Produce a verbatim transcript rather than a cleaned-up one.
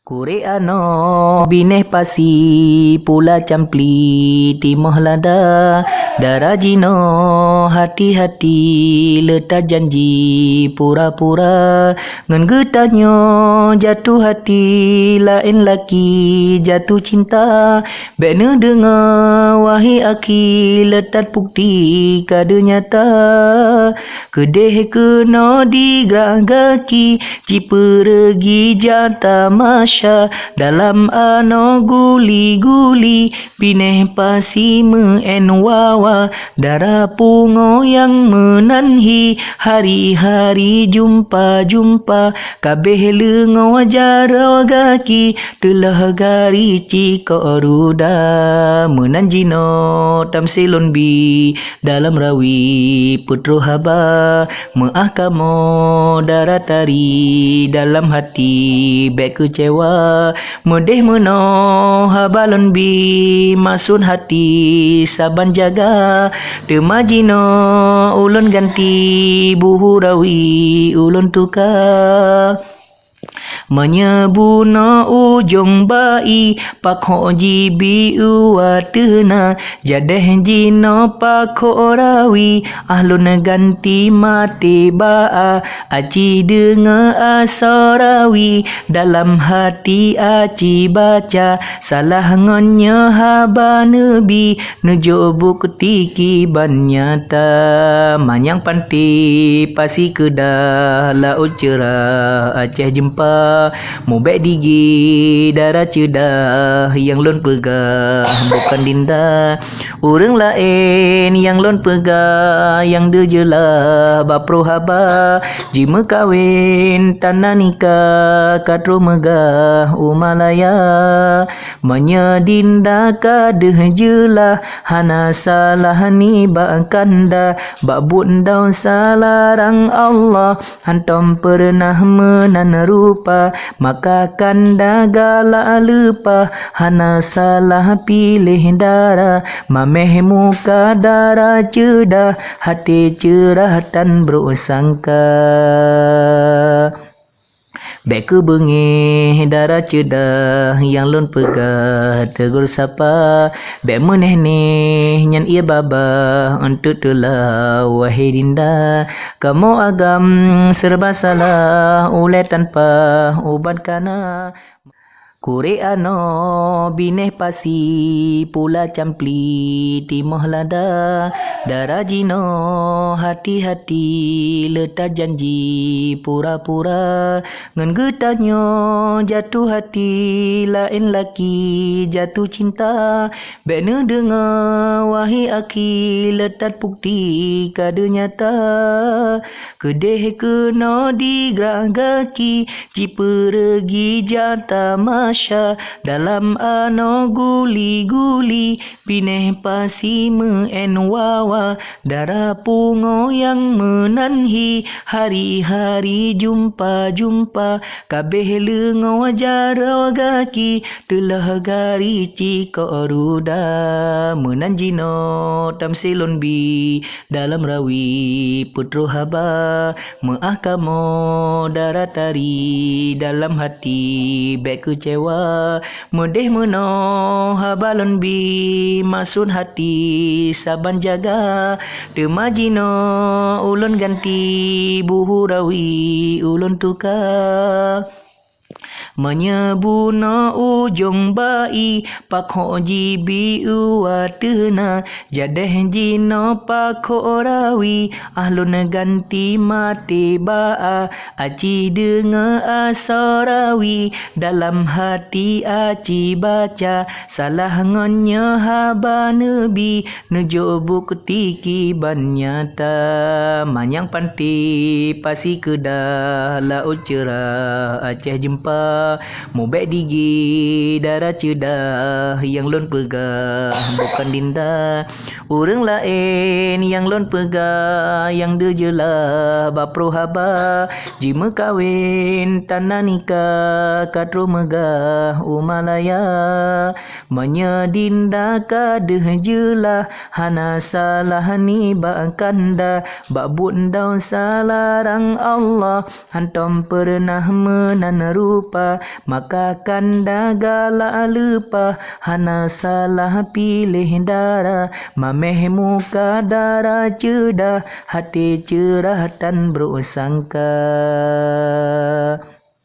Kurek anoe binéh pasi, pula campli timoh lada. Dara jinoe hati-hati, leuta janji pura-pura. Ngon geutanyoe jatuh hati, laén laki jatuh cinta. Bék neudeungoe wahé akhi, leutat bukti ka deunyata. Keudeh keunoe digrah gaki, jipeureugi jak tamasya. Dalam anoe guli-guli, binéh pasi meu'én wawa. Dara pungo nyang meunan hi, hari-hari jumpa-jumpa. Kabéh leungoe jaroe gaki, teulheueh gari cikok ruda. Meunan jinoe tamsilon bi dalam rawi peutroh haba. Meu'ah kamoe dara tari dalam hati bék keucewa. Meudeh meunoe haba lôn bi, maksud hati saban jaga. Teuma jinoe ulôn ganti, buhu rawi ulôn tuka. Meunyoe bunoe ujong bai, pakho jibi u ateueh na. Jadeh jinoe pakho rawi, ah lôn ganti maté baa. Aci deungoe asoe rawi, dalam hati aci baca. Salah ngon nyoe haba neubi, neujok bukeuti kiban nyata. Manyang panté pasi keudah, laôt ceurah Aceh jeumpa. Mubék digi dara ceudah, nyang lôn peugah bukon dinda. Ureuëng laén nyang lôn peugah, nyang deujeulaih bak pruh haba. Jimeukawen tanda nikah, ka troh meugah u Malaya. Meunyoe dinda ka deuh jeulaih, hana salah nibak kanda. Bak buet desya larang Allah, hantom peureunah meunan rupa. Maka kanda galak leupah, hana salah piléh dara. Maméh muka dara ceudah, haté ceurah tan brok sangka. Bék keubeungéh dara ceudah, nyang lôn peugah teugor sapa. Bék meuneh-neh nyan ié babah, eunteuk teulah wahé dinda. Kamoe agam seureuba salah, ulée tanpa ubat kana. Kurek anoe binéh pasi, pula campli timoh lada. Dara jinoe hati-hati, leuta janji pura-pura. Ngon geutanyoe jatuh hati, laén laki jatuh cinta. Bék neudeungoe wahé akhi, leutat bukeuti ka deunyata. Keudeh keunoe digrah gaki, jipeureugi jak tamasya. Dalam anoe guli-guli, binéh pasi meu'én wawa. Dara pungo nyang meunan hi, hari-hari jumpa-jumpa. Kabéh leungoe jaroe gaki, teulheueh gari cikok ruda. Meunan jinoe tamsilon bi dalam rawi peutroh haba. Meu'ah kamoe dara tari dalam hati bék keucewa. Meudeh meunoe haba lôn bi, maksud hati saban jaga. Teuma jinoe ulôn ganti, buhu rawi ulôn tuka. Meunyoe bunoe ujong bai, pakho jibi u ateueh na. Jadeh jinoe pakho rawi, ah lôn ganti maté baa. Aci deungoe asoe rawi, dalam hati aci baca. Salah ngon nyoe haba neubi, neujok bukeuti kiban nyata. Manyang panté pasi keudah, laôt ceurah Aceh jeumpa. Mubék digi dara ceudah, nyang lôn peugah bukon dinda. Ureuëng laén nyang lôn peugah, nyang deujeulaih bak pruh haba. Jimeukawen tanda nikah, ka troh meugah u Malaya. Meunyoe dinda ka deuh jeulaih, hana salah nibak kanda. Bak buet desya larang Allah, hantom peureunah meunan rupa. Maka kanda galak leupah, hana salah piléh dara. Maméh muka dara ceudah, haté ceurah tan brôk sangka.